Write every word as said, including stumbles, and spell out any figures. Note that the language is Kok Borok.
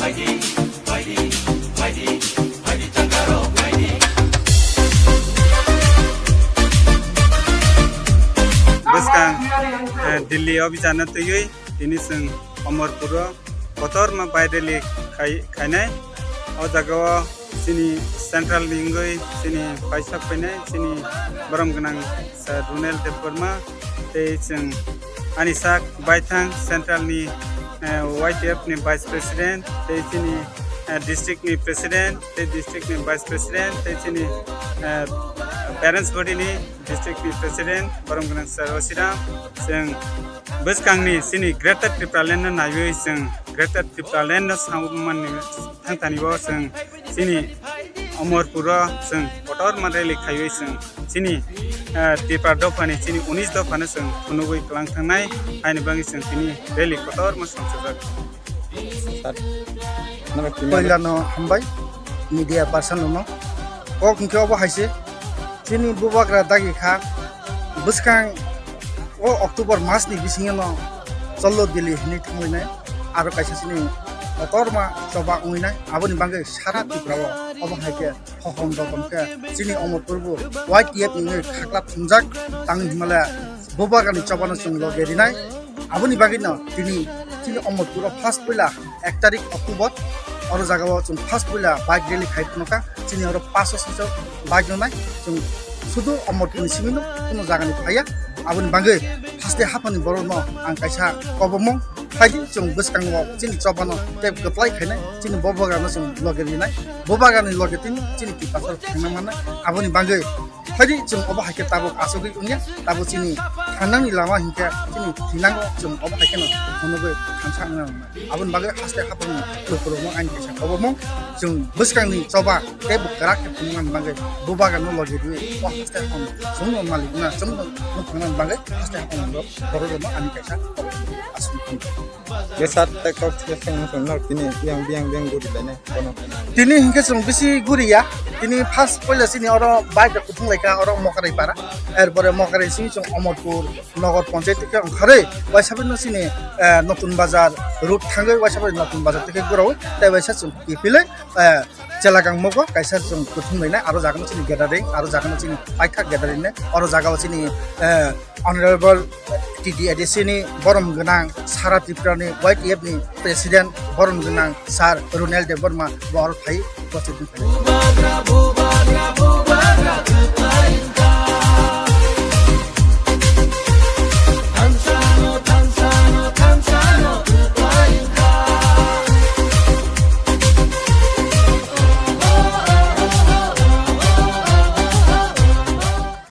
Bwskang, eh, Delhi o bijano twiwi tini chwng Amarpuro kotorma bike rally khai-, khainai. O jagao chini central ni wngwi chini paisa phainai, chini borom gwnang Sir Runel Debbarma, tei chwng ani sak baithang central ni, eh, Y T F ni vice president, tei chini, eh, district ni president, tei district ni vice president, tei chini, eh, parents body ni district ni president, borom gwnang Sir Osiram. Chwng bwskangni chini Greater Tipraland no naiwi chwng Greater Tipraland no samani thangthani bo chwng chini Amarpuro chwng kotorma rally khaiwi chwng chini, eh, Tipra dophani chini unis dophano chwng phunugwi kwlang thangnai, haini bagwi chwng tini rally kotorma songchajak. Sir, nang kini Poilano hambai media person no. Kok hwnkhe obo hai se chini bubagra dagi kha bwskang o October mas ni bisingo no Chollo Delhi hinwi thanglainai, aro kaisa chini kotorma choba wngwi nai, aboni bagwi sara Tripura o obo hai khe hohom rokom khe chini Amarpur bo Y T F ni wngwi khakla thumjak tangwi hinmale bubagrani chobano chwng loge rinai. Aboni bagwino tini chini Amarpuro first puila ek tarik October, oro jagao chwng first puila bike rally khai phunukha. Chini oro paso saicho bike rwnai, chwng sudu Amarpurni simino kuno jagani phaiya. Aboni bagwi haste haphangni borokno ang kaisa kobomung phaidi, chwng bwskango chini chobano tei kwplai khainai, chini bubagrano chwng loge rinai, bubagrani loge tini chini Tiprasa thangna mannai. Aboni bagwi phaidi chwng obo hai khe tabuk achugwi wngya, tabuk chini thangnani lama hinkhe chini thinango chwng obo hai kheno phunugwi thansa wngna nangnai. Aboni bagwi haste haphangni lukurokno ani kaisa kobomung, chwng bwskangni choba tei bo kwrak khe phunuknani bagwi bubagrano loge rwi o haste haphangno chwngno malikna chwngno nuknani bagwi haste haphangno bororokno ani kaisa kobomung aswk phunukha. Bwsa tei kok se seng song no tini yang biang biang guri lainai bono. Tini hinkhe chwng bisi guriya. Tini first poila chini oro bike rok kuthung laikha oro Mokarai para. Erpore Mokarai simi chwng Amarpur Nagar Panchayat khe ongkharwi waisa bai no chini, eh, Notun Bazar road thangwi waisa bai Notun Bazar tei khe gurawi tei waisa chwng kiphilwi, eh, Chelakang mogo kaisa chwng kuthung lainai, aro jaga no chini gathering, aro jaga no chini paikha gathering nai, aro jaga o chini, eh, Honorable T T A D C ni borom gwnang sara Tripura ni Y T F ni president borom gwnang Sir Runel Debbarma bo aro phai bo chini phai.